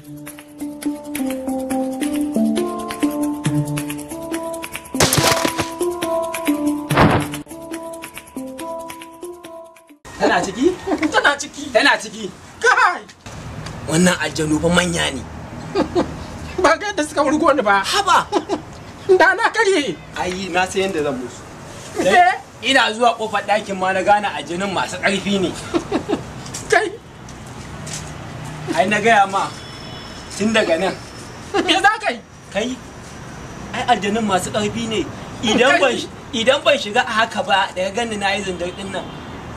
Tana ciki? Tana ciki. Tana ciki. Kai! Wannan aljanu fa manya ne. Ba ga yadda suka wurgo ni ba. Haba! Da na karye. Ai, na san yadda zan musu. Ina zuwa kofar ɗakin ma na gane aljanun masu ƙarfi ne. Kai! Ai na gaya ma tun daga nan. Me za ka yi? Kai! Ai aljanun masu ƙarfi ne. Idan ban shiga a haka ba daga ganin na yi zandar ɗin nan.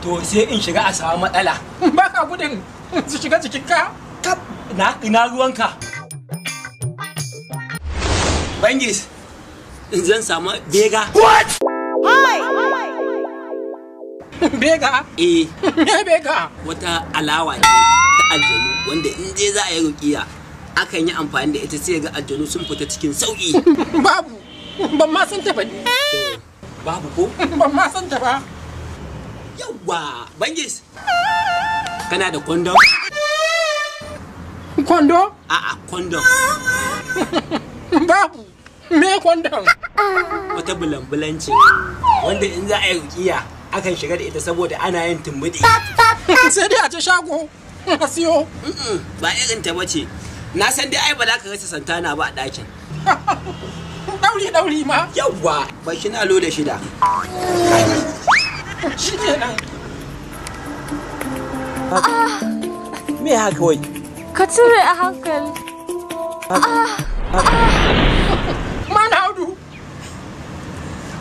To sai in shiga a samu matsala. Ba ka gudun su shiga jikinka? Kap! Na ruwanka. Bangis, in zan samu bega. What? Bega? Eh. Me bega? Wata alawa ce ta aljanu wanda in dai za a yi ruƙiya akan yi amfani da ita sai ga aljanu sun fita cikin sauƙi. Babu. Ban ma san ta ba. Babu ko? Ban ma san ta ba. Yawwa, Bangis. Kana da kondom? Kondo? A'a, kondom. Babu. Me kondom? Wata bulan-bulan ce wanda in za a yi rukiya akan shiga da ita saboda ana yin tumbuɗi. Sai dai a ce shago a siyo. Ba irin ta bace. Na san dai ai ba za ka rasa santana ba a ɗakin. Ɗauri-ɗauri ma. Yawwa, ba shi na loda shida. Shi kenan. Me haka wai? Ka cire a hankali. Mana Audu.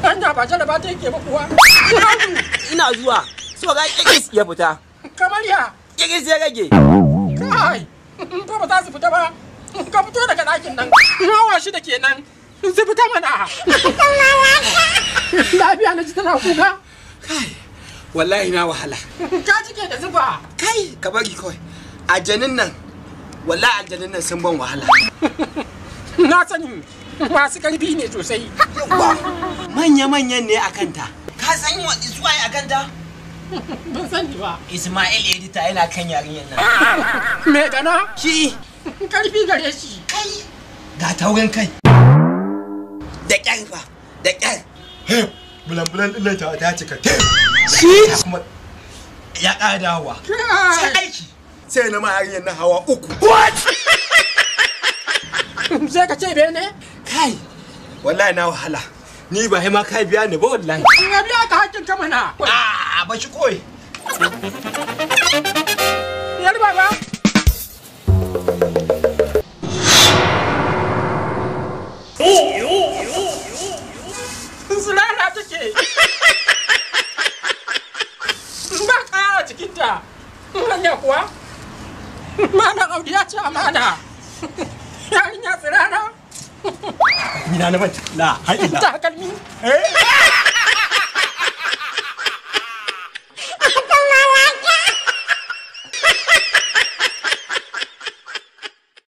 Anya ba jaraba ta yake ba kuwa. Audu. Ina zuwa. So ga kikis ya fita. Kamar ya. Kikis ya rage. Kai. Ko ba za su fita ba. Ka fito daga ɗakin nan. Hawa shi da kenan. Su fita mana. Lafiya na ji tana kuka. Kai. Wallahi na wahala. Ka jike da zufa. Kai, ka bari kawai. Aljanin nan, wallahi aljanin nan sun ban wahala. Na sani masu karfi ne sosai. Yawwa, manya-manyan ne a kanta. Ka san suwaye a kanta? Ban sani ba. Ismail Edita yana kan yarinyar nan. Me gana? Shi. Karfi gare shi. Kai. Ga taurin kai. Da ƙyar fa, da ƙyar. Bulan-bulan ɗin ta cika. Shi kuma ya ƙara dawowa. Sai aiki. Sai na ma yarinyar na hawa uku. What? Sai ka ce bene? Kai, wallahi na wahala. Ni ba ma kai biya ni ba wallahi. Na biya ka hakkin ka mana. Ah, ba shi koi. Yar baba. Sulala take. Ba kaya a jikinta. Hanya kuwa? Malam Audu ya ce amana. Yarinya tsirara. Ina na manta. La, haƙila. Takalmi. Eh?